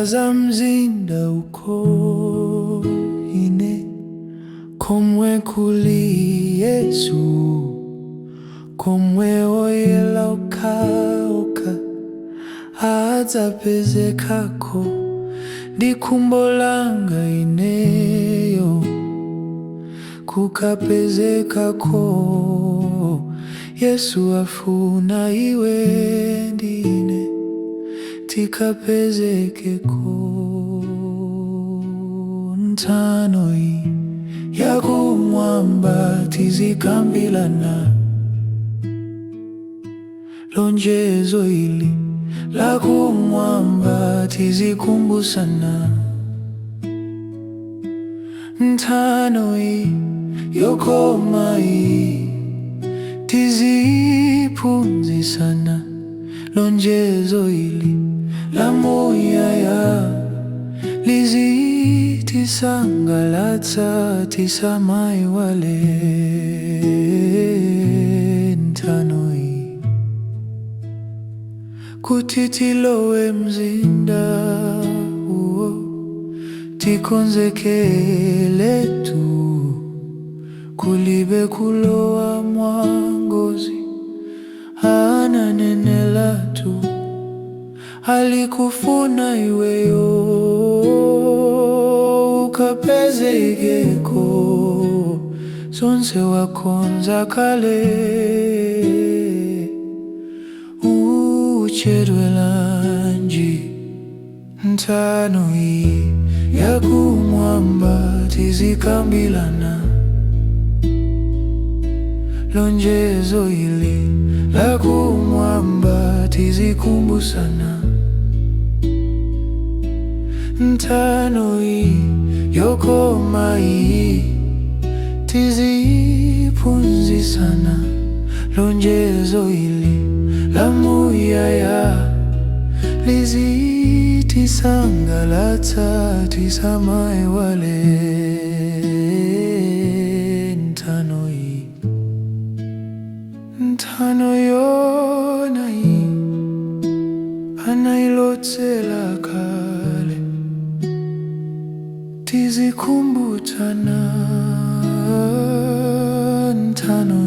Za mzinda uko ine, komwe kuli Yesu, komwe oyela okhaokha adzapezekako, ndi khumbo langa ineyo kukapezekako. Yesu afuna iwe ndine tikapezekeko. Nthano iyi yakumwamba tizikambilana, lonjezo ili lakumwamba tizikumbusana. Nthano iyi yokoma iyi tiziphunzisana, lonjezo ili lamuyaya lizitisangalatsa, tisamaiwale nthano iyi. Kuti tilowe mzinda uwo, tikonzekeletu, kulibe kulowa mwangozi, ananenelatu alikufuna iweyo ukapezekeko, zonse wakonza kale, uchedwelanji? Nthano iyi yakumwamba tizikambilana, lonjezo ili lakumwamba tizikumbusana. Nthano iyi yokoma iyi tiziphunzisana, lonjezo ili lamuyaya lizitisangalatsa, tisamaiwale nthano iyi. Nthano yona iyi anailotsela kale, tizikumbutsana nthano.